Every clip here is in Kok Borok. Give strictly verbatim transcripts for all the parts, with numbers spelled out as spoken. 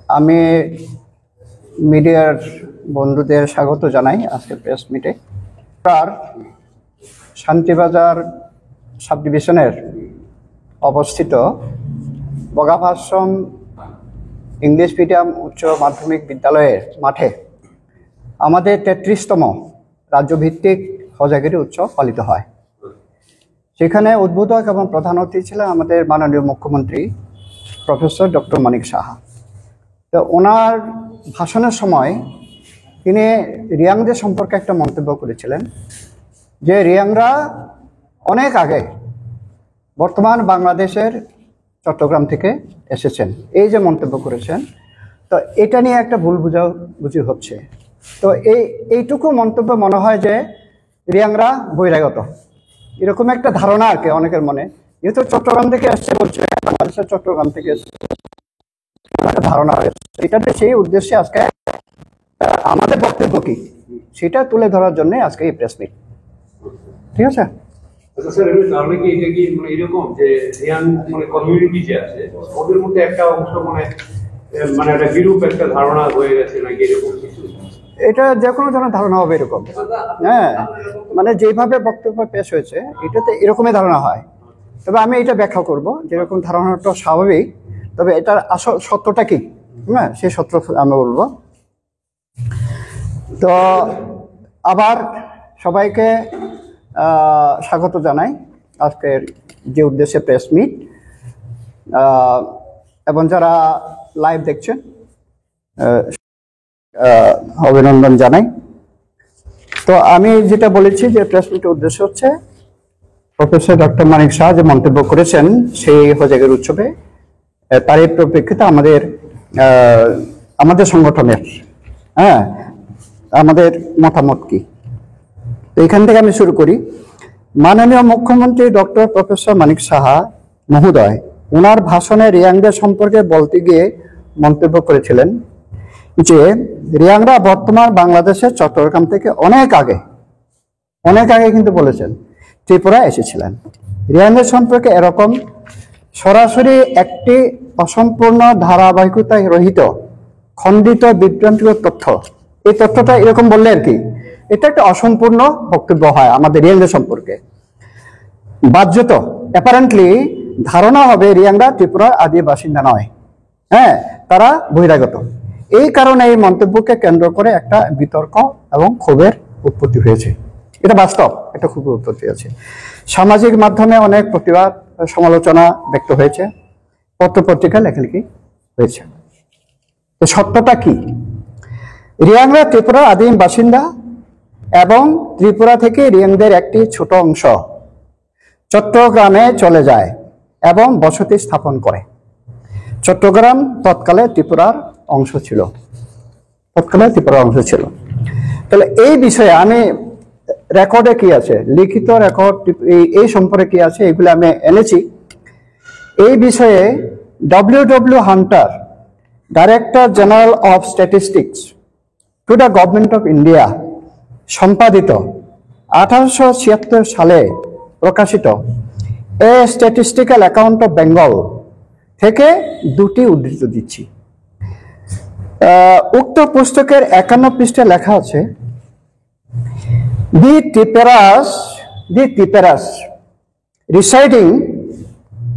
আমি মিডিয়ার বন্ধুদের স্বাগত জানাই আজকে প্রেস মিটে। আর শান্তিবাজার সাব ডিভিশনের অবস্থিত বগাফাশ্রম ইংলিশ মিডিয়াম উচ্চ মাধ্যমিক বিদ্যালয়ের মাঠে আমাদের তেত্রিশতম রাজ্যভিত্তিক হজাগিরি উৎসব পালিত হয়। সেখানে উদ্বোধক এবং প্রধান অতিথি ছিলেন আমাদের মাননীয় মুখ্যমন্ত্রী প্রফেসর ডক্টর মানিক সাহা। তো ওনার ভাষণের সময় তিনি রিয়াংদের সম্পর্কে একটা মন্তব্য করেছিলেন যে রিয়াংরা অনেক আগে বর্তমান বাংলাদেশের চট্টগ্রাম থেকে এসেছেন, এই যে মন্তব্য করেছেন, তো এটা নিয়ে একটা ভুল বুঝাবুঝি হচ্ছে। তো এই এইটুকু মন্তব্য মনে হয় যে রিয়াংরা বহিরাগত, এরকম একটা ধারণা আর কি অনেকের মনে। যেহেতু চট্টগ্রাম থেকে এসছে বলছে, বাংলাদেশের চট্টগ্রাম থেকে এসছে, একটা ধারণা রয়েছে। এটাতে সেই উদ্দেশ্যে আজকে, আহ, আমাদের বক্তব্য কি, সেটা তুলে ধরার জন্য আজকে এই প্রেস মিট। ঠিক আছে? আচ্ছা স্যার, এমনি তাহলে কি এটা কি মানে এরকম যে রিয়াং মানে কমিউনিটি যে আছে, ওদের মধ্যে একটা অংশ মানে এ, মানে একটা বিরূপ একটা ধারণা হয়ে গেছে নাকি এরকম কিছু? এটা যে কোনো ধরনের ধারণা হবে এরকম। হ্যাঁ, মানে যেভাবে বক্তব্য পেশ হয়েছে, এটাতে এরকমই ধারণা হয়। তবে আমি এটা ব্যাখ্যা করব, যেরকম ধারণাটা স্বাভাবিক, তবে এটার আসল সত্যটা কি, হ্যাঁ, সেই সত্য আমরা বলবো। তো আবার সবাইকে, আহ, স্বাগত জানাই আজকের যে উদ্দেশ্যে প্রেস মিট, এবং যারা লাইভ দেখছেন, আহ, আহ, অভিনন্দন জানাই। তো আমি যেটা বলেছি যে প্রেস মিটের উদ্দেশ্য হচ্ছে প্রফেসর ডক্টর মানিক সাহা যে মন্তব্য করেছেন সেই হজাগের উৎসবে, আহ, তারই পরিপ্রেক্ষিতে আমাদের, আহ, আমাদের সংগঠনের, হ্যাঁ, আমাদের মতামত কি। তো এখান থেকে আমি শুরু করি। মাননীয় মুখ্যমন্ত্রী ডক্টর প্রফেসর মানিক সাহা মহোদয় ওনার ভাষণে রিয়াংদের সম্পর্কে বলতে গিয়ে মন্তব্য করেছিলেন যে রিয়াংরা বর্তমান বাংলাদেশের চট্টগ্রাম থেকে অনেক আগে, অনেক আগে কিন্তু বলেছেন ত্রিপুরা এসেছিলেন। রিয়াংদের সম্পর্কে এরকম সরাসরি একটি অসম্পূর্ণ ধারাবাহিকতা রহিত খণ্ডিত বিভ্রান্তিকর তথ্য, এই তথ্যটা এরকম বললে আর কি, এটা একটা অসম্পূর্ণ বক্তব্য হয় আমাদের রিয়াংদের সম্পর্কে। বাহ্যত অ্যাপারেন্টলি ধারণা হবে রিয়াংরা ত্রিপুরার আদি বাসিন্দা নয়, হ্যাঁ, তারা বহিরাগত। এই কারণে এই মন্তব্যকে কেন্দ্র করে একটা বিতর্ক এবং ক্ষোভের উৎপত্তি হয়েছে। এটা বাস্তব, একটা ক্ষোভের উৎপত্তি হয়েছে। সামাজিক মাধ্যমে অনেক প্রতিবাদ, সমালোচনা ব্যক্ত হয়েছে, পত্রপত্রিকা লেখালেখি হয়েছে। তো সত্যটা কি? রিয়াংরা ত্রিপুরার আদিম বাসিন্দা এবং ত্রিপুরা থেকে রিয়াংদের একটি ছোট অংশ চট্টগ্রামে চলে যায় এবং বসতি স্থাপন করে। চট্টগ্রাম তৎকালে ত্রিপুরার অংশ ছিল, তৎকালে ত্রিপুরার অংশ ছিল। তাহলে এই বিষয়ে আমি রেকর্ডে কি আছে, লিখিত রেকর্ড এই এই সম্পর্কে কি আছে, এগুলো আমি এনেছি। এই বিষয়ে W W Hunter, Director General of Statistics to the Government of India সম্পাদিত আঠারোশো ছিয়াত্তর সালে প্রকাশিত এ স্ট্যাটিস্টিক্যাল অ্যাকাউন্ট অফ বেঙ্গল থেকে দুটি উদ্ধৃত দিচ্ছি। আহ, উক্ত পুস্তকের একান্ন পৃষ্ঠায় লেখা আছে, the Tiperas, the Tiperas residing,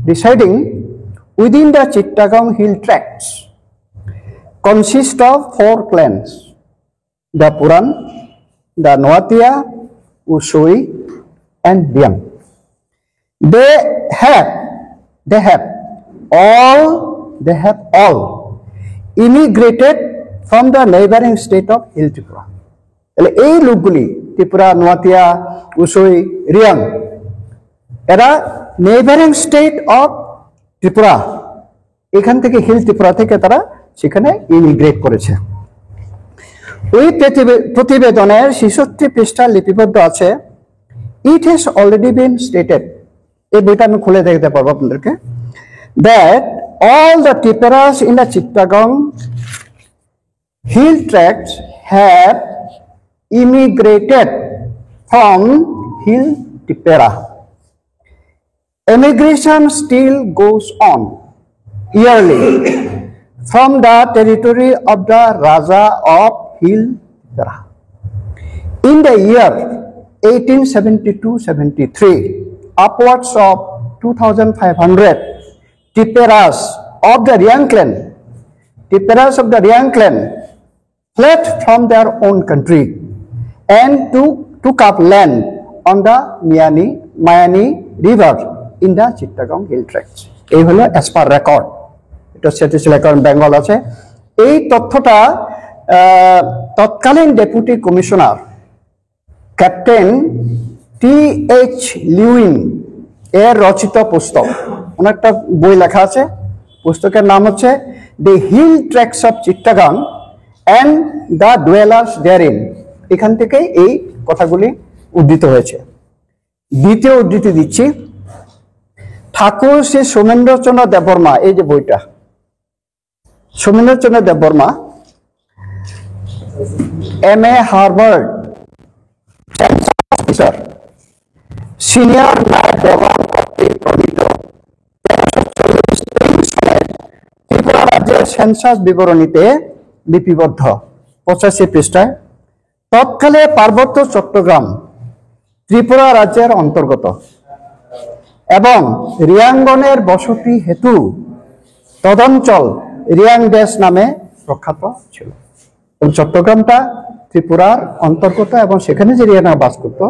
residing within the Chittagong Hill Tracts consist of four clans, the Puran, the Noatia, Usui, and Riang. They have, they have all, they have all immigrated from the neighboring state of Hill Tripura. তাহলে এই লোকগুলি ত্রিপুরা, নোয়াতিয়া, উসই, রিয়াং, এরা neighbouring state of Tripura, এখান থেকে হিল ত্রিপুরা থেকে তারা সেখানে ইমিগ্রেট করেছে। ওই প্রতিবে- প্রতিবেদনের ছেষট্টি পৃষ্ঠা লিপিবদ্ধ আছে, It has already been stated, এই বইটা আমি খুলে দেখতে পারবো আপনাদেরকে, that all the Tiperas in the Chittagong Hill Tracts have immigrated from Hill Tipera. Emigration still goes on yearly from the territory of the Raja of Hill Tripura. In the year eighteen seventy-two seventy-three, upwards of two thousand five hundred Tiperas of the Riang clan, Tiperas of the Riang clan fled from their own country and to, took up land on the Miani, Mayani River in the Chittagong Hill Tracts. এই হলো as per record, এটা statistical record Bengal আছে। এই তথ্যটা আহ, তৎকালীন deputy commissioner captain T H লিউইন এর রচিত পুস্তক, ওনার একটা বই লেখা আছে, পুস্তকের নাম হচ্ছে The Hill Tracts of Chittagong and the Dwellers Therein। এখান থেকে এই কথাগুলি উদ্ধৃত হয়েছে। দ্বিতীয় উদ্ধৃতি দিচ্ছি, ঠাকুর শ্রী সোমেন্দ্রচন্দ্র দেববর্মা, এই যে বইটা, সোমেন্দ্রচন্দ্র Debbarma, M A Harvard, chancellor, senior নায়েব দেওয়ান কর্তৃক প্রণীত তেরোশো চল্লিশ তেইশ সনের ত্রিপুরা রাজ্যের সেন্সাস বিবরণীতে লিপিবদ্ধ পঁচাশি পৃষ্ঠায় তৎকালে পার্বত্য চট্টগ্রাম ত্রিপুরা রাজ্যের অন্তর্গত এবং রিয়াংগণের বসতি হেতু তদঞ্চল রিয়াং দেশ নামে প্রখ্যাত ছিল। এবং চট্টগ্রামটা ত্রিপুরার অন্তর্গত এবং সেখানে যে রিয়াংরা বাস করত,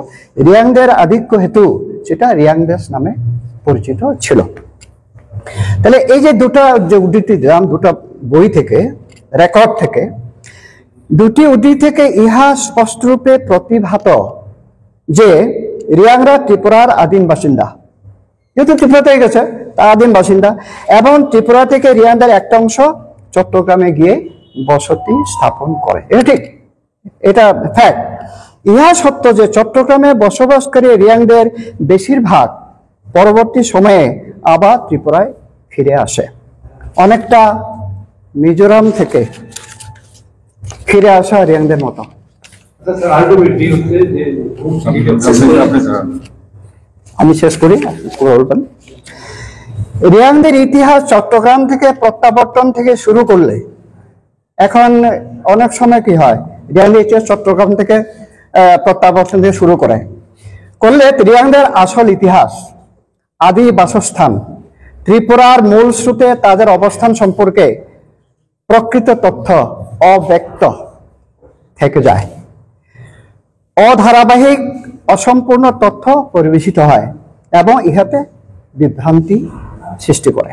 রিয়াংদের আধিক্য হেতু সেটা রিয়াং দেশ নামে পরিচিত ছিল। তাহলে এই যে দুটা যে উদ্ধৃতি দিলাম দুটা বই থেকে, রেকর্ড থেকে, দুটি উদ্ধৃতি থেকে ইহা স্পষ্টরূপে প্রতিভাত যে রিয়াংরা ত্রিপুরার আদিম বাসিন্দা, যেহেতু ত্রিপুরা থেকে গেছে, তা আদিম বাসিন্দা, এবং ত্রিপুরা থেকে রিয়াংদের একটা অংশ চট্টগ্রামে গিয়ে বসতি স্থাপন করে। এটা ঠিক, এটা ফ্যাক্ট। ইহা সত্য যে চট্টগ্রামে বসবাসকারী রিয়াংদের বেশিরভাগ পরবর্তী সময়ে আবার ত্রিপুরায় ফিরে আসে, অনেকটা মিজোরাম থেকে ফিরে আসা রিয়াংদের মতো। আচ্ছা, স্যার, আরেকটা মিনিট, এই হচ্ছে যে, আমি শেষ করি, আপনি পুরো বলবেন। রিয়াংদের ইতিহাস চট্টগ্রাম থেকে প্রত্যাবর্তন থেকে শুরু করলে, এখন অনেক সময় কি হয়, রিয়াংদের ইতিহাস চট্টগ্রাম থেকে আহ, প্রত্যাবর্তন থেকে শুরু করে, করলে রিয়াংদের আসল ইতিহাস, আদি বাসস্থান, ত্রিপুরার মূল স্রোতে তাদের অবস্থান সম্পর্কে প্রকৃত তথ্য অব্যক্ত থেকে যায়। অধারাবাহিক, অসম্পূর্ণ তথ্য পরিবেশিত হয় এবং ইহাতে বিভ্রান্তি সৃষ্টি করে।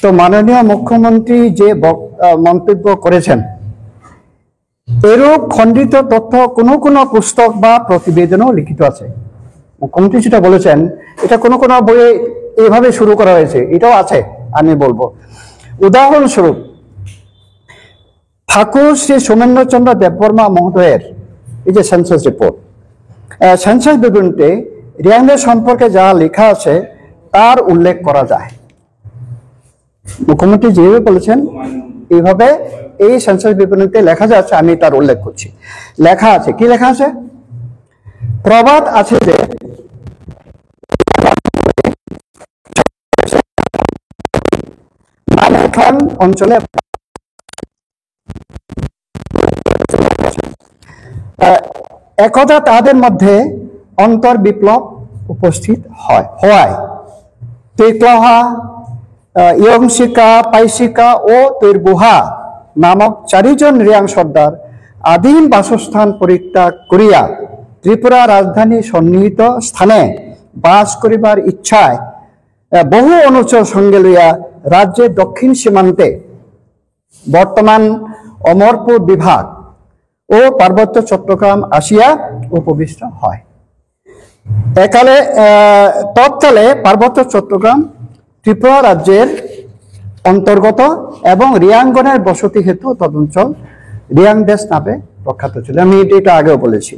তো মাননীয় মুখ্যমন্ত্রী যে বক-, আহ, মন্তব্য করেছেন, এরূপ খণ্ডিত তথ্য কোনো কোনো পুস্তক বা প্রতিবেদনেও লিখিত আছে। মুখ্যমন্ত্রী যেটা বলেছেন, এটা কোনো কোনো বইয়ে এইভাবে শুরু করা হয়েছে, এটাও আছে, আমি বলবো। উদাহরণস্বরূপ, ঠাকুর শ্রী সোমেন্দ্রচন্দ্র দেববর্মা মহোদয়ের এই যে সেন্সাস রিপোর্ট, আহ, সেন্সাস বিবরণীতে রিয়াংদের সম্পর্কে যা লেখা আছে, তার উল্লেখ করা যায়। মুখ্যমন্ত্রী যেভাবে বলেছেন, এইভাবে এই সেন্সাস বিবরণীতে লেখা যাচ্ছে, আমি তার উল্লেখ করছি। লেখা আছে, কি লেখা আছে? প্রবাদ আছে যে মালখান অঞ্চলে আহ, একদা তাদের মধ্যে অন্তর বিপ্লব উপস্থিত হয়, হওয়ায় তৈক্লাহা, আহ, ইয়ংশিকা, পাইশিকা ও তৈরবুহা নামক চারিজন রিয়াং সর্দার আদিম বাসস্থান পরিত্যাগ করিয়া ত্রিপুরা রাজধানী সন্নিহিত স্থানে বাস করিবার ইচ্ছায়, আহ, বহু অনুচর সঙ্গে লইয়া রাজ্যের দক্ষিণ সীমান্তে বর্তমান অমরপুর বিভাগ ও পার্বত্য চট্টগ্রাম আসিয়া উপবিষ্ট হয়। একালে, আহ, তৎকালে পার্বত্য চট্টগ্রাম ত্রিপুরা রাজ্যের অন্তর্গত এবং রিয়াংগণের বসতি হেতু তদঞ্চল রিয়াং দেশ নামে প্রখ্যাত ছিল। আমি এটা, এটা আগেও বলেছি।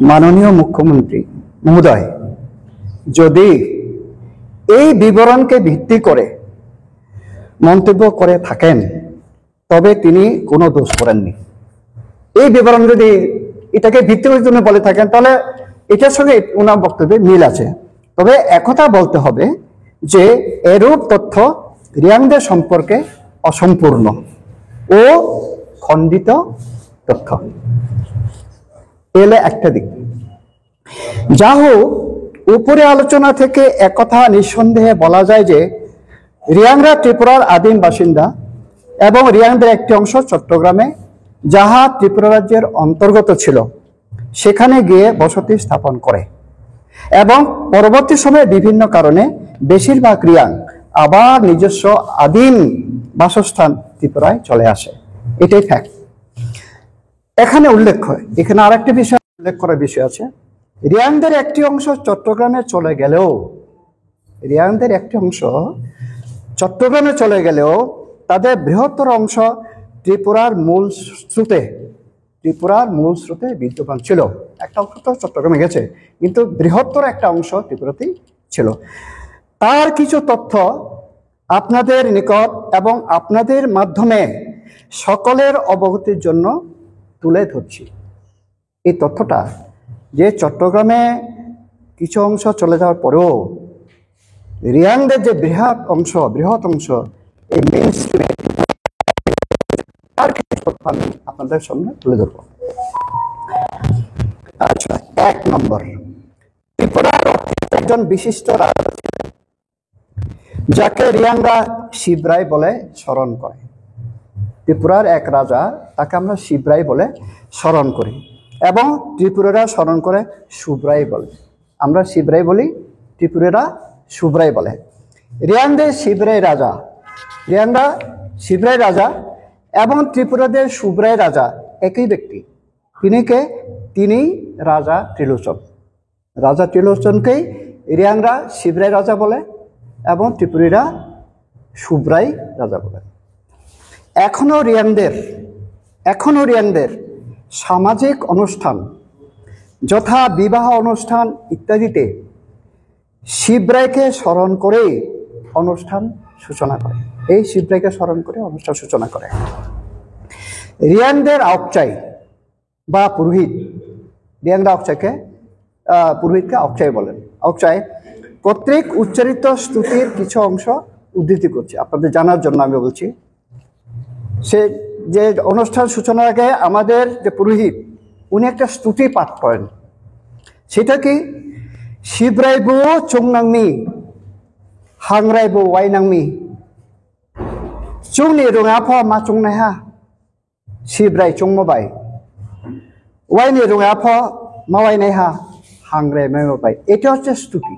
মাননীয় মুখ্যমন্ত্রী মহোদয় যদি এই বিবরণকে ভিত্তি করে মন্তব্য করে থাকেন, তবে তিনি কোনো দোষ করেননি। এই বিবরণ যদি এটাকে ভিত্তি করে তিনি বলে থাকেন, তাহলে এটার সঙ্গে ওনার বক্তব্যে মিল আছে। তবে একথা বলতে হবে যে এরূপ তথ্য রিয়াংদের সম্পর্কে অসম্পূর্ণ ও খণ্ডিত তথ্য। এলে একটা দিক। যা হোক, উপরে আলোচনা থেকে একথা নিঃসন্দেহে বলা যায় যে রিয়াংরা ত্রিপুরার আদিম বাসিন্দা এবং রিয়াংদের একটি অংশ চট্টগ্রামে, যাহা ত্রিপুরা রাজ্যের অন্তর্গত ছিল, সেখানে গিয়ে বসতি স্থাপন করে এবং পরবর্তী সময়ে বিভিন্ন কারণে বেশিরভাগ রিয়াং আবার নিজস্ব আদিম বাসস্থান ত্রিপুরায় চলে আসে। এটাই ফ্যাক্ট। এখানে উল্লেখ হয়, এখানে আরেকটি বিষয় উল্লেখ করার বিষয় আছে। রিয়াংদের একটি অংশ চট্টগ্রামে চলে গেলেও, রিয়াংদের একটি অংশ চট্টগ্রামে চলে গেলেও তাদের বৃহত্তর অংশ ত্রিপুরার মূল স্রোতে, ত্রিপুরার মূল স্রোতে বিদ্যমান ছিল। একটা অংশ তো চট্টগ্রামে গেছে, কিন্তু বৃহত্তর একটা অংশ ত্রিপুরাতেই ছিল। তার কিছু তথ্য আপনাদের নিকট এবং আপনাদের মাধ্যমে সকলের অবগতির জন্য তুলে ধরছি। এই তথ্যটা যে চট্টগ্রামে কিছু অংশ চলে যাওয়ার পরেও রিয়াংদের যে বৃহৎ অংশ, বৃহৎ অংশ এই মেইন স্ট্রিমে তার কিছু তথ্য আমি আপনাদের সামনে তুলে ধরব। আচ্ছা, এক নম্বর, ত্রিপুরার একজন বিশিষ্ট রাজা ছিলেন, যাকে রিয়াংরা শিবরায় বলে স্মরণ করে। ত্রিপুরার এক রাজা, তাকে আমরা শিবরায় বলে স্মরণ করি এবং ত্রিপুরারা স্মরণ করে সুবরায় বলে। আমরা শিবরায় বলি, ত্রিপুরারা সুবরায় বলে। রিয়াংদের শিবরায় রাজা, রিয়াংরা শিবরায় রাজা এবং ত্রিপুরাদের সুবরায় রাজা একই ব্যক্তি। তিনি কে? তিনি রাজা ত্রিলোচন। রাজা ত্রিলোচনকেই রিয়াংরা শিবরায় রাজা বলে এবং ত্রিপুরীরা সুবরাই রাজা বলে। এখনো রিয়াংদের, এখনো রিয়াংদের সামাজিক অনুষ্ঠান, যথা বিবাহ অনুষ্ঠান ইত্যাদিতে শিবরায়কে স্মরণ করেই অনুষ্ঠান সূচনা করে। এই শিবরায়কে স্মরণ করে অনুষ্ঠান সূচনা করে। রিয়াংদের আউকচাই বা পুরোহিত, রিয়াংরা আউকচাইকে, আহ, পুরোহিতকে আউকচাই বলেন। আউকচাই কর্তৃক উচ্চারিত স্তুতির কিছু অংশ উদ্ধৃতি করছি, আপনাদের জানার জন্য আমি বলছি। সে যে অনুষ্ঠান সূচনার আগে আমাদের যে পুরোহিত, উনি একটা স্তুতি পাঠ করেন। সেটা কি? "শিবরাইবু চুংনাংমি, হাংরাইবু ওয়াইনাংমি, চুংনি রুঙাফা মা চুংনাইহা।" শিবরাই চুংমো bai, ওয়াইনি রুঙাফা মা ওয়াইনাইহা, হাংরাই মাইমো bai। এটা হচ্ছে স্তুতি।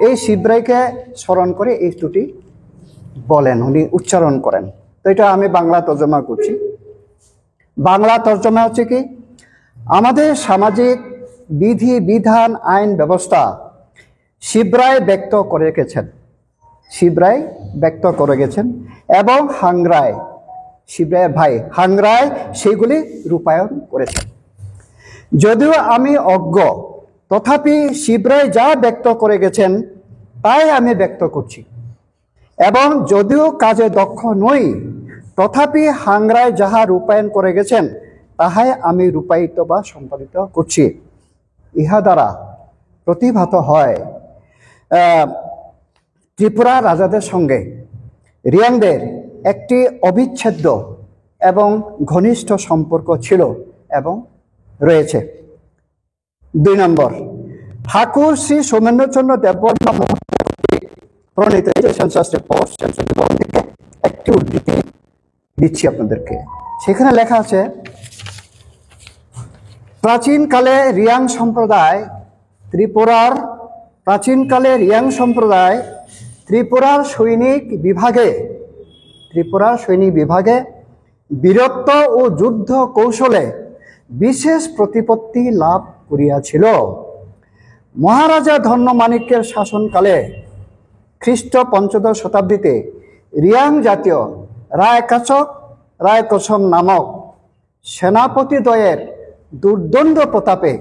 এই শিবরাইকে স্মরণ করে এই স্তুতি বলেন, উনি উচ্চারণ করেন। তো এটা আমি বাংলা তর্জমা করছি। বাংলা তর্জমা হচ্ছে কি, আমাদের সামাজিক বিধি বিধান, আইন ব্যবস্থা শিবরায় ব্যক্ত করে গেছেন, শিবরায় ব্যক্ত করে গেছেন এবং হাংরায়, শিবরায়ের ভাই হাংরায় সেগুলি রূপায়ণ করেছেন। যদিও আমি অজ্ঞ, তথাপি শিবরায় যা ব্যক্ত করে গেছেন তাই আমি ব্যক্ত করছি। এবং যদিও কাজে দক্ষ নই, তথাপি হাংরায় যাহা রূপায়ণ করে গেছেন, তাহাই আমি রূপায়িত বা সম্পাদিত করছি। ইহা দ্বারা প্রতিভাত হয়, আহ, ত্রিপুরা রাজাদের সঙ্গে রিয়াংদের একটি অবিচ্ছেদ্য এবং ঘনিষ্ঠ সম্পর্ক ছিল এবং রয়েছে। দুই নম্বর, ঠাকুর শ্রী সৌমেন্দ্রচন্দ্র দেববর্মা মহোদয় প্রণীত এই যে সেন্সাস রিপোর্ট, সেন্সাস রিপোর্ট থেকে একটি উদ্ধৃতি দিচ্ছি আপনাদেরকে। সেখানে লেখা আছে, প্রাচীনকালে রিয়াং সম্প্রদায় ত্রিপুরার, প্রাচীনকালে রিয়াং সম্প্রদায় ত্রিপুরার সৈনিক বিভাগে, ত্রিপুরার সৈনিক বিভাগে বীরত্ব ও যুদ্ধ কৌশলে বিশেষ প্রতিপত্তি লাভ করিয়াছিল। মহারাজা ধর্মমাণিক্যের শাসনকালে খ্রিস্ট পঞ্চদশ শতাব্দীতে রিয়াং জাতীয় রায়কাচক, রায়কোসম নামক সেনাপতিদ্বয়ের দুর্দণ্ড প্রতাপে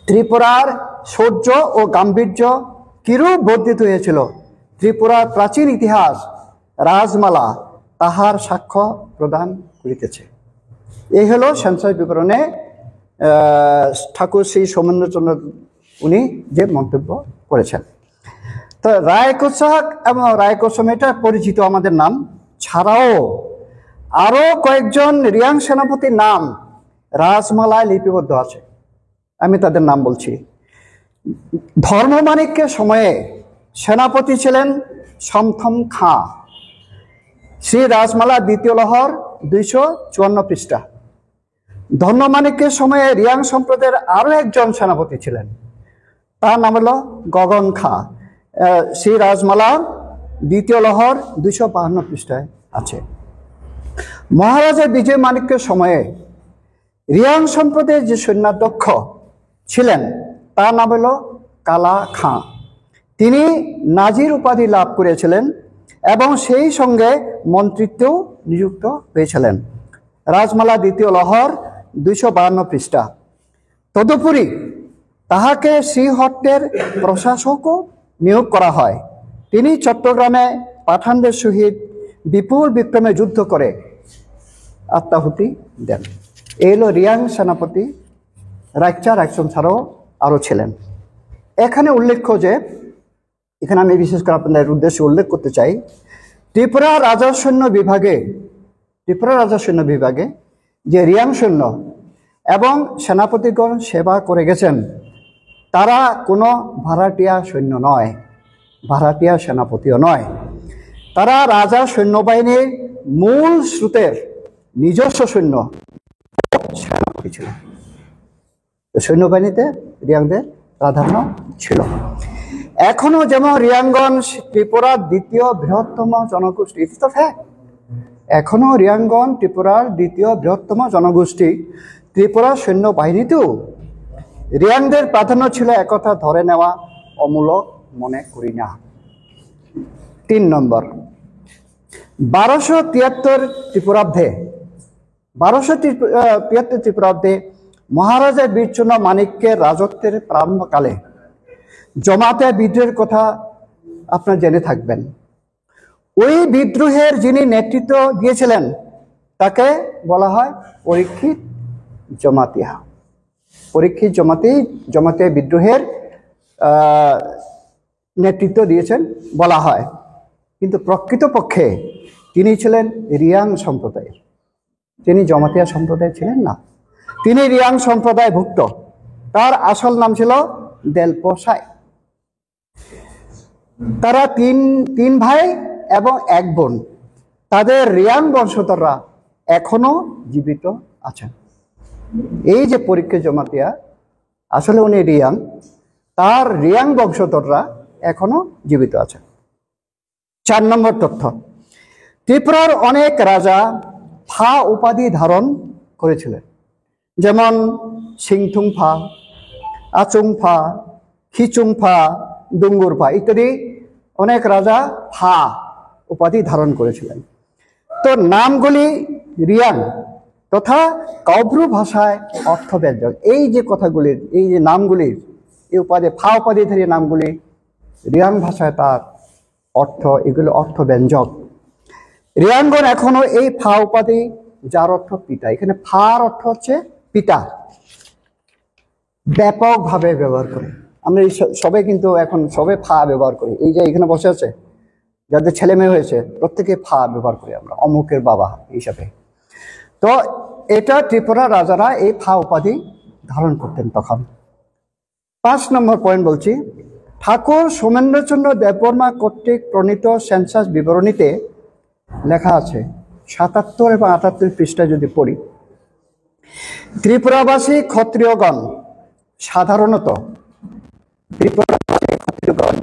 ত্রিপুরার শৌর্য ও গাম্ভীর্য কিরূপ বর্ধিত হয়েছিল, ত্রিপুরার প্রাচীন ইতিহাস রাজমালা তাহার সাক্ষ্য প্রদান করিতেছে। এই হলো সেন্সাস বিবরণে, আহ, ঠাকুর শ্রী সৌমেন্দ্রচন্দ্র উনি যে মন্তব্য করেছেন। তো রায়কোসক এবং রায়কোসম এটা পরিচিত আমাদের নাম, ছাড়াও আরো কয়েকজন রিয়াং সেনাপতির নাম রাজমালায় লিপিবদ্ধ আছে। আমি তাদের নাম বলছি। ধর্মমাণিক্যের সময়ে সেনাপতি ছিলেন সমথম খাঁ। শ্রী রাজমালা দ্বিতীয় লহর, দুইশো চুয়ান্ন পৃষ্ঠা। ধর্মমাণিক্যের সময়ে রিয়াং সম্প্রদায়ের আরো একজন সেনাপতি ছিলেন, তার নাম হলো গগন খাঁ। আহ, শ্রী রাজমালা দ্বিতীয় লহর দুইশো বাহান্ন পৃষ্ঠায় আছে। মহারাজা বিজয় মাণিক্যের সময়ে রিয়াং সম্প্রদায়ের যে সৈন্যাধ্যক্ষ ছিলেন, তার নাম হলো কালা খাঁ। তিনি নাজির উপাধি লাভ করেছিলেন এবং সেই সঙ্গে মন্ত্রিত্বেও নিযুক্ত হয়েছিলেন। রাজমালা দ্বিতীয় লহর, দুইশো বাহান্ন পৃষ্ঠা। তদুপরি তাহাকে শ্রীহট্টের প্রশাসকও নিয়োগ করা হয়। তিনি চট্টগ্রামে পাঠানদের সহিত বিপুল বিক্রমে যুদ্ধ করে আত্মাহুতি দেন। এই হলো রিয়াং সেনাপতি রাইকচা রাইকচং ছাড়াও আরও ছিলেন। এখানে উল্লেখ্য যে, এখানে আমি বিশেষ করে আপনাদের উদ্দেশ্যে উল্লেখ করতে চাই, ত্রিপুরা রাজা সৈন্য বিভাগে, ত্রিপুরা রাজা সৈন্য বিভাগে যে রিয়াং সৈন্য এবং সেনাপতিগণ সেবা করে গেছেন, তারা কোনো ভাড়াটিয়া সৈন্য নয়, ভাড়াটিয়া সেনাপতিও নয়। তারা রাজা সৈন্যবাহিনীর মূল স্রোতের নিজস্ব সৈন্য, সেনাপতি ছিলেন। তো সৈন্যবাহিনীতে রিয়াংদের প্রাধান্য ছিল। এখনো যেমন রিয়াংগণ ত্রিপুরার দ্বিতীয় বৃহত্তম জনগোষ্ঠী, এটা তো ফ্যাক্ট। এখনো রিয়াংগণ ত্রিপুরার দ্বিতীয় বৃহত্তম জনগোষ্ঠী। ত্রিপুরা সৈন্যবাহিনীতেও রিয়াংদের প্রাধান্য ছিল, একথা ধরে নেওয়া অমূলক মনে করি না। তিন নম্বর, বারোশো তিয়াত্তর ত্রিপুরাব্দে, বারোশো ত্রিপ-, আহ, তিয়াত্তর ত্রিপুরাব্দে মহারাজা বীরচন্দ্র মাণিক্যের রাজত্বের প্রারম্ভকালে জমাতিয়া বিদ্রোহের কথা আপনারা জেনে থাকবেন। ওই বিদ্রোহের যিনি নেতৃত্ব দিয়েছিলেন, তাকে বলা হয় পরীক্ষিত জমাতিয়া। পরীক্ষিত জমাতি-, জমাতিয়া বিদ্রোহের, আহ, নেতৃত্ব দিয়েছেন বলা হয়, কিন্তু প্রকৃতপক্ষে তিনি ছিলেন রিয়াং সম্প্রদায়ের। তিনি জমাতিয়া সম্প্রদায় ছিলেন না, তিনি রিয়াং সম্প্রদায়ভুক্ত। তার আসল নাম ছিল দেলপো সাই। তারা তিন, তিন ভাই এবং এক বোন। তাদের রিয়াং বংশধররা এখনো জীবিত আছেন। এই যে পরীক্ষিত জমাতিয়া, আসলে উনি রিয়াং, তার রিয়াং বংশধররা এখনো জীবিত আছেন। চার নম্বর তথ্য, ত্রিপুরার অনেক রাজা ফা উপাধি ধারণ করেছিলেন, যেমন সিংথুং ফা, আচুং ফা, খিচুং ফা, দুঙ্গুর ফা ইত্যাদি অনেক রাজা ফা উপাধি ধারণ করেছিলেন। তো নামগুলি রিয়াং তথা কাউব্রু ভাষায় অর্থব্যঞ্জক। এই যে কথাগুলির, এই যে নামগুলির, এই উপাধি, ফা উপাধিধারী নামগুলি রিয়াং ভাষায় তার অর্থ, এগুলো অর্থব্যঞ্জক। রিয়াংগণ এখনো এই ফা উপাধি, যার অর্থ পিতা, এখানে ফার অর্থ হচ্ছে পিতা, ব্যাপকভাবে ব্যবহার করে। আমরা এই স-, সবে কিন্তু এখন সবে ফা ব্যবহার করি। এই যে এখানে বসে আছে, যাদের ছেলে মেয়ে হয়েছে, প্রত্যেকে ফা ব্যবহার করি আমরা, অমুকের বাবা হিসাবে। তো এটা ত্রিপুরা রাজারা এই ফা উপাধি ধারণ করতেন তখন। পাঁচ নম্বর পয়েন্ট বলছি, ঠাকুর সোমেন্দ্রচন্দ্র দেববর্মা কর্তৃক প্রণীত সেন্সাস বিবরণীতে লেখা আছে, সাতাত্তর এবং আটাত্তর পৃষ্ঠা যদি পড়ি, ত্রিপুরাবাসী ক্ষত্রিয়গণ সাধারণত, ত্রিপুরাবাসী ক্ষত্রিয়গণ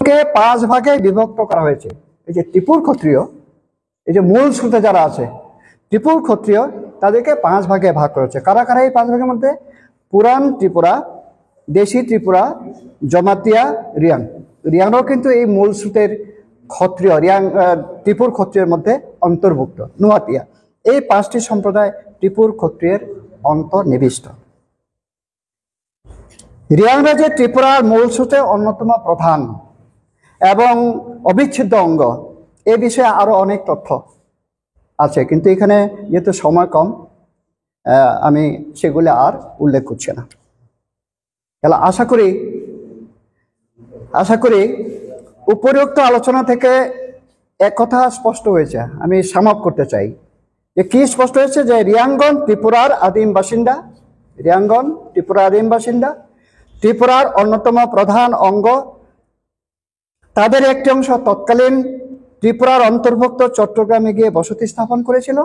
কে পাঁচ ভাগে বিভক্ত করা হয়েছে। এই যে ত্রিপুর ক্ষত্রিয়, এই যে মূল স্রোতে যারা আছে ত্রিপুর ক্ষত্রিয়, তাদেরকে পাঁচ ভাগে ভাগ করা হয়েছে। কারা কারা এই পাঁচ ভাগের মধ্যে? পুরান ত্রিপুরা, দেশি ত্রিপুরা, জমাতিয়া, রিয়াং। রিয়াংরাও কিন্তু এই মূল স্রোতের ক্ষত্রিয়, রিয়াং, আহ, ত্রিপুর ক্ষত্রিয়ের মধ্যে অন্তর্ভুক্ত। নুয়াতিয়া, এই পাঁচটি সম্প্রদায় ত্রিপুর ক্ষত্রিয়ের অন্তর্নিবিষ্ট। রিয়াংরা যে ত্রিপুরার মূল স্রোতে অন্যতম প্রধান এবং অবিচ্ছেদ্য অঙ্গ, এ বিষয়ে আরো অনেক তথ্য আছে, কিন্তু এখানে যেহেতু সময় কম, আহ, আমি সেগুলো আর উল্লেখ করছি না। তাহলে আশা করি, আশা করি উপরোক্ত আলোচনা থেকে এক কথা স্পষ্ট হয়েছে, আমি সাম আপ করতে চাই যে কি স্পষ্ট হয়েছে, যে রিয়াংগণ ত্রিপুরার আদিম বাসিন্দা, রিয়াংগণ ত্রিপুরার আদিম বাসিন্দা, ত্রিপুরার অন্যতম প্রধান অঙ্গ। তাদের একটি অংশ তৎকালীন ত্রিপুরার অন্তর্ভুক্ত চট্টগ্রামে গিয়ে বসতি স্থাপন করেছিল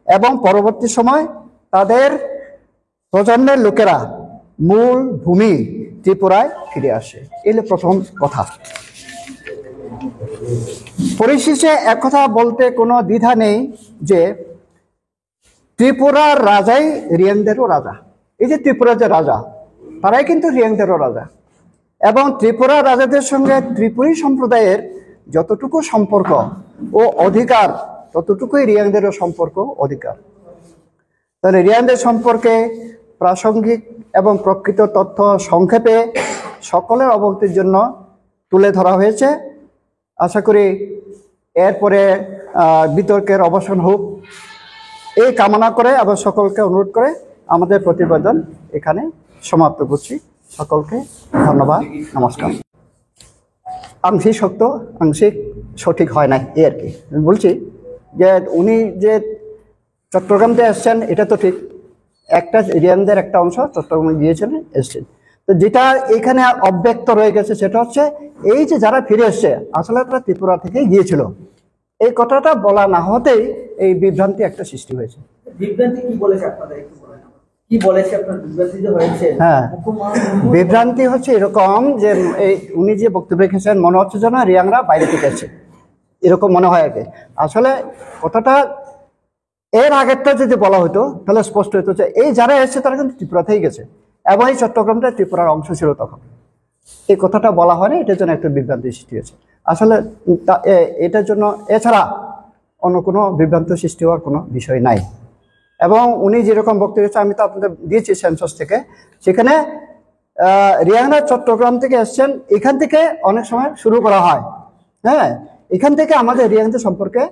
এবং পরবর্তী সময় তাদের প্রজন্মের লোকেরা মূল ভূমি ত্রিপুরায় ফিরে আসে। এই হলো প্রথম কথা। পরিশেষে এক কথা বলতে কোনো দ্বিধা নেই যে ত্রিপুরার রাজাই রিয়াংদেরও রাজা। এই যে ত্রিপুরার যে রাজা, তারাই কিন্তু রিয়াংদেরও রাজা। এবং ত্রিপুরা রাজাদের সঙ্গে ত্রিপুরী সম্প্রদায়ের যতটুকু সম্পর্ক ও অধিকার, ততটুকুই রিয়াংদেরও সম্পর্ক, অধিকার। তাহলে রিয়াংদের সম্পর্কে প্রাসঙ্গিক এবং প্রকৃত তথ্য সংক্ষেপে সকলের অবগতির জন্য তুলে ধরা হয়েছে। আশা করি এরপরে, আহ, বিতর্কের অবসান হোক, এই কামনা করে আবার সকলকে অনুরোধ করে আমাদের প্রতিবেদন এখানে সমাপ্ত করছি। সকলকে ধন্যবাদ, নমস্কার। আংশিক সত্য, আংশিক সঠিক হয় নাই, এই আর কি। আমি বলছি যে উনি যে চট্টগ্রাম থেকে এসছেন, এটা তো ঠিক, একটা রিয়াংদের একটা অংশ চট্টগ্রামে গিয়েছিলেন, এসছেন। তো যেটা এখানে অব্যক্ত রয়ে গেছে, সেটা হচ্ছে এই যে যারা ফিরে এসছে, আসলে তারা ত্রিপুরা থেকে গিয়েছিল, এই কথাটা বলা না হতেই এই বিভ্রান্তি একটা সৃষ্টি হয়েছে। বিভ্রান্তি কি বলেছে আপনাদের, একটু বলেন। কি বলেছে আপনার, বিভ্রান্তি যে হয়েছে? হ্যাঁ। মুখ্যমন্ত্রী বিভ্রান্তি হচ্ছে এরকম যে এই উনি যে বক্তব্য রেখেছেন, মনে হচ্ছে যেন রিয়াংরা বাইরে থেকে এসছে, এরকম মনে হয় আর কি। আসলে কথাটা এর আগেরটা যদি বলা হতো, তাহলে স্পষ্ট হতো যে এই যারা এসছে, তারা কিন্তু ত্রিপুরা থেকে গেছে এবং এই চট্টগ্রামটা ত্রিপুরার অংশ ছিল তখন। এই কথাটা বলা হয়নি, এটার জন্য একটা বিভ্রান্তি সৃষ্টি হয়েছে। আসলে তা-, এ-, এটার জন্য, এছাড়া অন্য কোনো বিভ্রান্ত সৃষ্টি হওয়ার কোনো বিষয় নাই। এবং উনি যেরকম বক্তব্য রেখেছেন, আমি তো আপনাদের দিয়েছি সেন্সাস থেকে, সেখানে, আহ, রিয়াংরা চট্টগ্রাম থেকে এসছেন, এখান থেকে অনেক সময় শুরু করা হয়। হ্যাঁ, এখান থেকে আমাদের রিয়াংদের সম্পর্কে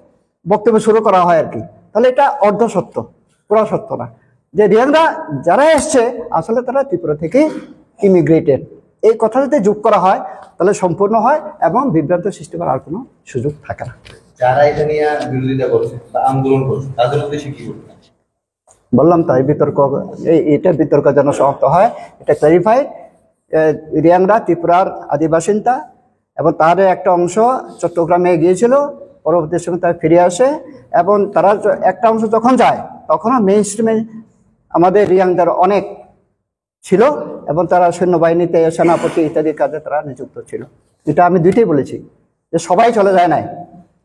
বক্তব্য শুরু করা হয় আর কি। তাহলে এটা অর্ধ সত্য, পুরা সত্য না। যে রিয়াংরা যারা এসছে, আসলে তারা ত্রিপুরা থেকে ইমিগ্রেটেড, এই কথা যদি যোগ করা হয়, তাহলে সম্পূর্ণ হয় এবং বিভ্রান্ত সৃষ্টি করার আর কোনো সুযোগ থাকে না। যারা এটা নিয়ে বিরোধিতা করছে বা আন্দোলন করছে, তাদের উদ্দেশ্যে কি বলবেন? বললাম তো, এই বিতর্ক, এই, এটা বিতর্ক যেন সমাপ্ত হয়, এটা ক্ল্যারিফাইড। রিয়াংরা ত্রিপুরার আদিবাসিতা এবং তার একটা অংশ চট্টগ্রামে গিয়েছিল, পরবর্তী সময় তারা ফিরে আসে। এবং তারা য-, একটা অংশ যখন যায়, তখনও মেইন স্ট্রিমে আমাদের রিয়াংদের অনেক ছিল এবং তারা সৈন্যবাহিনীতে সেনাপতি ইত্যাদি কাজে তারা নিযুক্ত ছিল। এটা আমি দুইটাই বলেছি, যে সবাই চলে যায় নাই।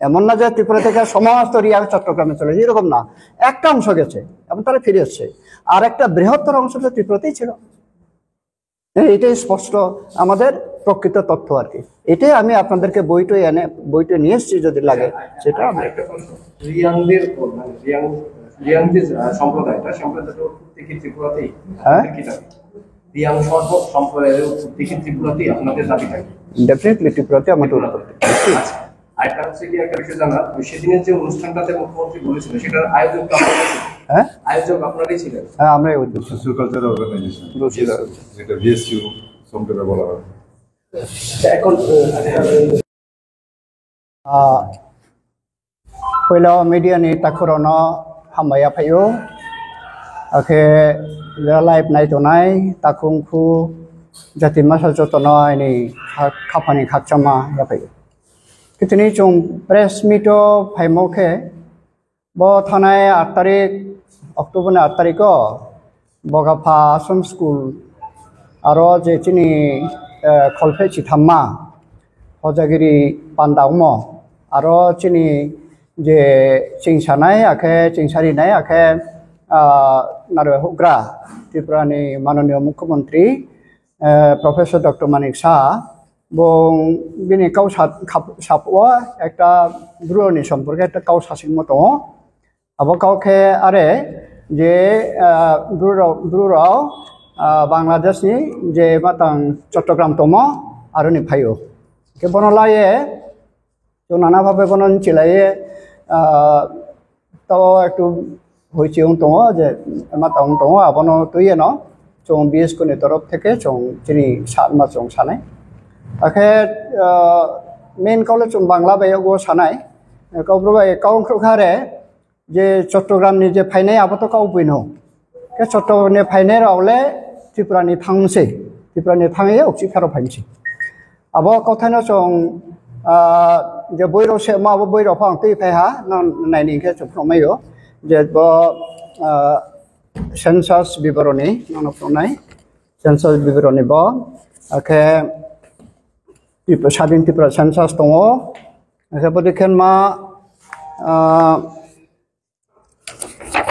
এমন না যে ত্রিপুরা থেকে সমস্ত রিয়াং চট্টগ্রামে চলে যায়, এরকম না। একটা অংশ গেছে এবং তারা ফিরে এসছে। আর একটা বৃহত্তর অংশ তো ত্রিপুরাতেই ছিল। হ্যাঁ, এটাই স্পষ্ট আমাদের প্রকৃত তথ্য আর কি। এটাই আমি আপনাদেরকে বইটই এনে, বইটই নিয়ে এসেছি যদি লাগে, সেটা আমরা আরেকটা প্রশ্ন, রিয়াংদের, মানে, রিয়াং, রিয়াং যে, আহ, সম্প্রদায়টা, সম্প্রদায়টা উৎপত্তি কি ত্রিপুরাতেই? হ্যাঁ? কি দাবি? রিয়াং সর্ব সম্প্রদায়ের উৎপত্তি কি ত্রিপুরাতেই আপনাদের দাবি থাকে? ডেফিনেটলি ত্রিপুরাতে আমাদের উৎপত্তি। আচ্ছা, আরেকটা হচ্ছে কি, একটা বিষয় জানার, ওই সেদিনের যে অনুষ্ঠানটাতে মুখ্যমন্ত্রী বলেছিল, সেটার আয়োজক তো আপনারাই ছিলেন। হ্যাঁ? আয়োজক আপনারাই ছিলেন। হ্যাঁ, আমরাই আয়োজক। Social Cultural Organization। Social। যেটা ভিএসইউ সম্প্রদায় বলা হয়। এখন, আহ, puila media ni takhurokno hambai yaphaio. Akhe live nai tongnai takhung khu jati masa jotono aini kha-, khaphani khakchangma yaphaio. Khe tini chwng press meet o phaimo khe, bo thanai aat tarik, October ni aat tarik o Bogapha Ashram School, aro je chini, eh, Kholpheh Chithamma, Hojagiri Panda omo, aro chini je chingsanai, akhe chingsarinai, akhe, ah, narwai houhgra Tripura ni Mananiya Mukhyamantri, eh, Professor Doctor Manik Saha, bo bini kau sa-, khap-, sapo ekta bru ni somporke ekta kau sasingmo tongo. Abo kau khe are je, ah, bru rao, bru rao, ah, Bangladesh ni je matang Chattogram tomo aroni phaio. Khe bono laye Chwng nana bhabe bono chilaiye, ah, tao ektu hoichi wng tongo je, ma tong tongo, abono twiye no chwng B S K ni torof theke chwng chini sa-, ma chwng sanai. Akhe, ah, main kau le chwng Bangla bai yago sanai. Kau bro bai kau wngkha re, je Chottogram ni je phainai abo to kau buino. Ke Chottogram ni phainai rok le Tripura ni thangse, Tripura ni thangye ukchi phero phaimse. Abo kothai no chwng, ah, je boi rok se ma abo boi rok phang twi phai ha, no naini khe chwng phano maio. Je bo, ah, census biboroni, no no phano nai. Census biboroni bo, akhe Trip-, Sadin Tripura census tongo. Akhe bo dekhen ma, ah,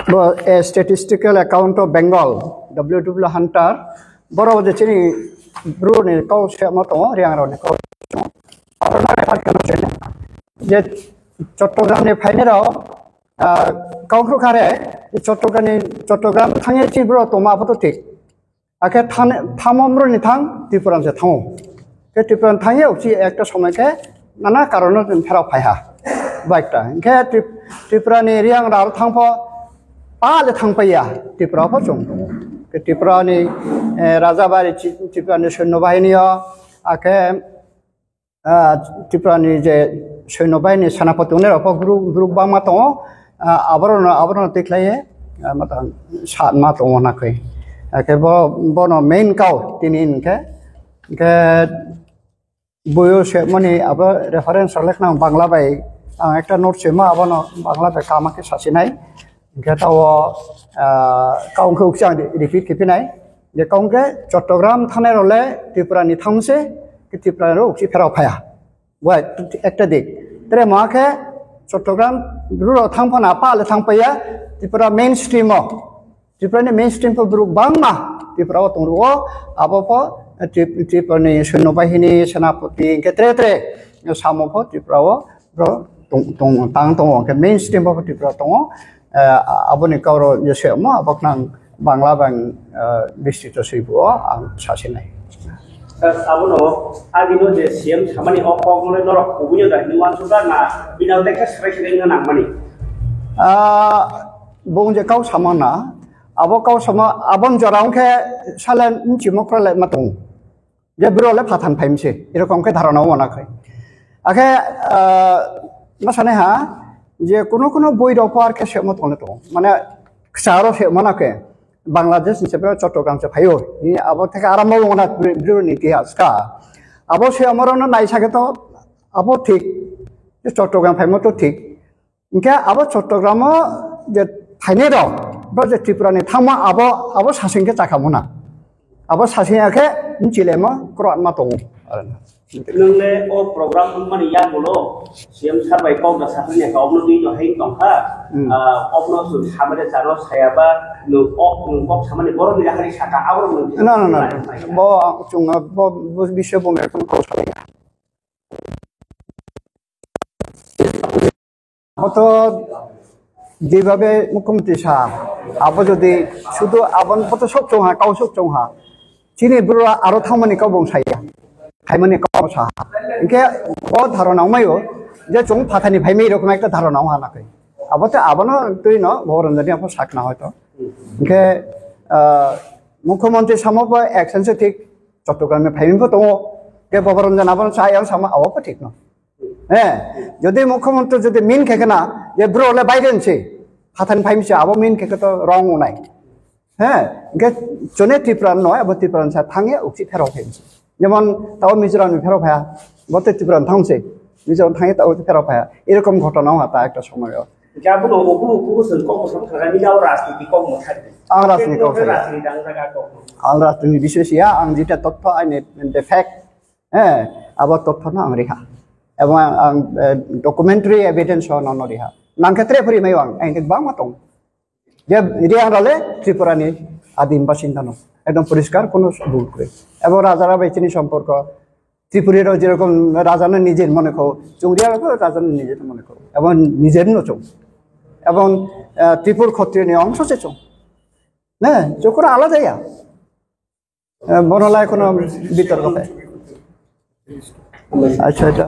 Bo, a Statistical Account of Bengal, W W Hunter, borok je chini bru ni kau se ma tongo, Riang rok ni kau. Je Chottogram ni phainai rok, ah, kau khru khare, Chottogram ni, Chottogram thangye chini bru tongma apato thik. Akhe thane-, thamo mroni thang, Tripura se thango. Khe Tripura thangye ukchi ekta somoi khe nana karono twi pherok phaiha. Baikta. Khe Trip-, Tripura ni Riang rar thangpho pa le thangpaiya. Tripura pho chwng tongo. Khe Tripura ni, eh, Rajabari chi-, Tripura ni Soinyo Bahini o, akhe ah, Tripura ni je Soinyo Bahini Senapati ongnai rok pho group, group bangma tongo, ah, aborok no, aborok no tikhlaiye, ah, ma tang sa ma tongo na khe. Ah, khe bo, bono main kau tini hinkhe, hinkhe boyo se mani abo reference rok lekna Bangla bai ang ekta note se ma abono Bangla bai kama khe sasinai. Hingke tao, ah, kaung khe uksa ang repeat khe phinai. Je kaung khe Chottogram thanai rok le Tripura ni thangse, khe Tripura rok ukchi pherok phaya. Bo ek-, ekta dik. Tere ma khe Chottogram rurok thang phana pa le thang paya Tripura mainstream o. Tripura ni mainstream pho borok bangma Tripura o tong rwo, abo pho Trip-, Tripura ni Soinyo Bahini, Senapati, hingke tere tere samo pho Tripura o bro tong, tong, tang tongo, hingke mainstream pho Tripura tongo. Eh, aboni kauro je se mo, abo khnang Bangla bang, eh, bistito swi bo ang sasinai. Sir, abono agino je C M samani o kok mole norok kubuyo da hinwi wansukha na bini tei khe swrai swrai wngna nangmani? Ah, bung je kau sama na, abo kau sama, abon jora wngkhe salen nchimo kwrwlai ma tongo. Je bro le phathan phaimse, erokom khe dharana wngma na khai. Akhe, ah, ma sanai ha, je kuno kuno boi rok pho ar khe semo tongo tongo. Mane, kcharo semo na khe, Bangladesh ni se bro Chottogram se phaio. Ni abo theke arambo wngna bro ni itihas ka. Abo se amoro no naisa khe to, abo thik. Je Chottogram phaimo to thik. Hingke abo Chottogram o je phainai rok, bo je Tripura ni thangma abo, abo sasing khe chakha mona. Abo sasing ya khe nchilemo kwrwngma tongo. Nwng le o program wngmani yagulo C M sir bai kok da saphai ya kha, obno twi no hai tong kha. Hmm. Ah, obno chwng samani chano saya ba, nwng kok, nwng kok samani borok ni yakhari saka, abo nwng No, no, no. Bo, chwng, bo, bo, bisyo bo mekhon kok salai ya. Hoto jebabe mukhyamantri sa, abo jodi sudu abon hoto sok chong ha, kau sok chong ha. Chini bro aro thangmani kau bong saya. Khaimani kau sa. Hingke o dharana wngmai o je chong phathani phaimai rokom ekta dharana wng ha na khe. Abo te abono twi no Bhogoranjani abo sakna hoito. Hingke, ah, mukhyamantri samo bo action se thik Chottogram ni phaimani bo tongo. Ke Bhogoranjan abono sa yang sama abo bo thik no. He, jodi mukhyamantri jodi min khe khna, je bro le Biden se, hathan phaim se, abo min khe to wrong unai. He, ge chone Tripura no, abo Tripura sa thangya uksi phero phaim se. Jemon tao Mizoram ni phero phaya, bote Tripura thang se, Mizoram thangya tao phero phaya. Erokom ghotona wngkha ta ekta somoy o. Jabo no obu obu se kok sam thangani jao rajniti kok mo thangni. Ang rajniti kok thangni. Rajniti ang jaga kok. Ang rajniti bishoy siya, ang jita totpho ani the fact. Eh, abo totthano ang rikha. Abo ang, ang, eh, documentary evidence o nono rikha. Nangkhe tre phuri mai ang, ang thik bangma tong. Je riang rale Tripura ni adim basinda no. Ekdom poriskar kono bul kre. Abo raja rabai chini somporko. Tripuri ro jerokom raja no nijer mone ko. Chungriya ro raja no nijer mone ko. Abo nijer no chung. Abo, eh, Tripur khotri ni ongso se chung. Ne, chukura alada ya. Eh, bono lai kono bitorko khe. Acha, acha.